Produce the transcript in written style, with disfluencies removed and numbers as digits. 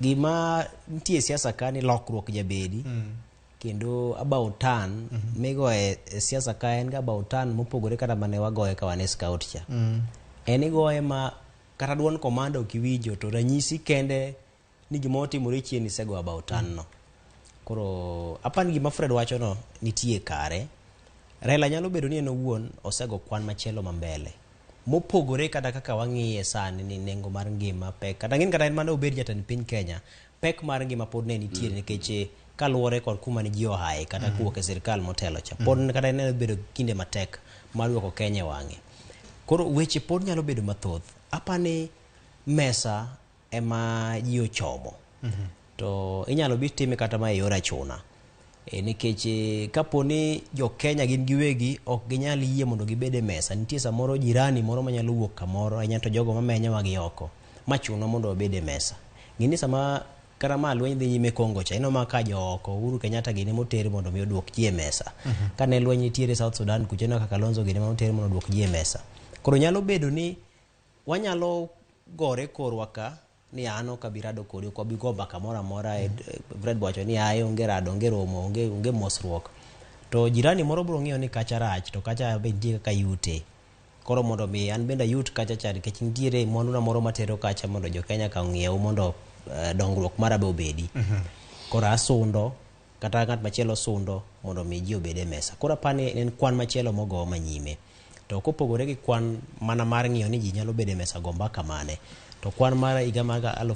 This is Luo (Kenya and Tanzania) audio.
Gima nitie e siasa ka ni lokruok jabedi kendo about turn migoye e siasa ka en ga about turn mopogore kata mane wagoye ka wan e scout cha. En igoye ma kata duond commander ok iwinjo to ranyisi kende ni gima otimore chien isego about turn no. Koro apani gima Fred wacho no nitie kare. Raila nyalo bedo ni en owuon osego kwan machielo ma mbele. Mopogore kata kaka wang'iye sani ni nengo mar ngima pek. Kata ng'in kata en mana obed jatend piny Kenya, pek mar ngima pod ne nitiere nikech kaluwore kod kuma ne ji oaye kata kowuok e sirkal motelo cha. Pod kata en bedo kinde matek mar duoko Kenya e wang'e. Koro weche pod nyalo bedo mathoth. Apani mesa ema ji ochomo. To inyalo bi time kata ma e yor achuna. Nikech kapo ni jo Kenya gin giwegi ok ginyal yie mondo gibed e mesa. Nitie samoro jirani moro manyalo wuok kamoro ahinya to jogo mamenyowa gi oko machunwa mondo wabed e mesa. Ng'e ni sama kata ma lweny dhi nyime Congo cha ineno ma ka jo oko Uhuru Kenyatta gini moter mondo mi oduok ji e mesa. Kane lweny nitiere South Sudan kucho ineno ka Kalonzo gini moter mondo oduok ji e mesa. Koro nyalo bedo ni wanyalo gore korwa ka ni an ok abi rado kodi ok wabi go mbaka moro amora. Fred wacho ni aye onge rado onge romo onge mosruok. To jirani moro biro ng'iyo ni kacha rach to kacha be nitie kaka yute. Koro mondo mi an bende ayut kacha cha nikech nitiere mwanduna moro matero kacha mondo jo Kenya ka ong'iew mondo dongruok mara be obedi. Koro asundo kata ng'at machielo sundo mondo mi ji obed e mesa. Koro apani en kwan machielo mogo manyime. To kopogore gi kwan mana mar ng'iyo ni ji nyalo bedo e mesa go mbaka mane. To kwan mar higa mar 2000.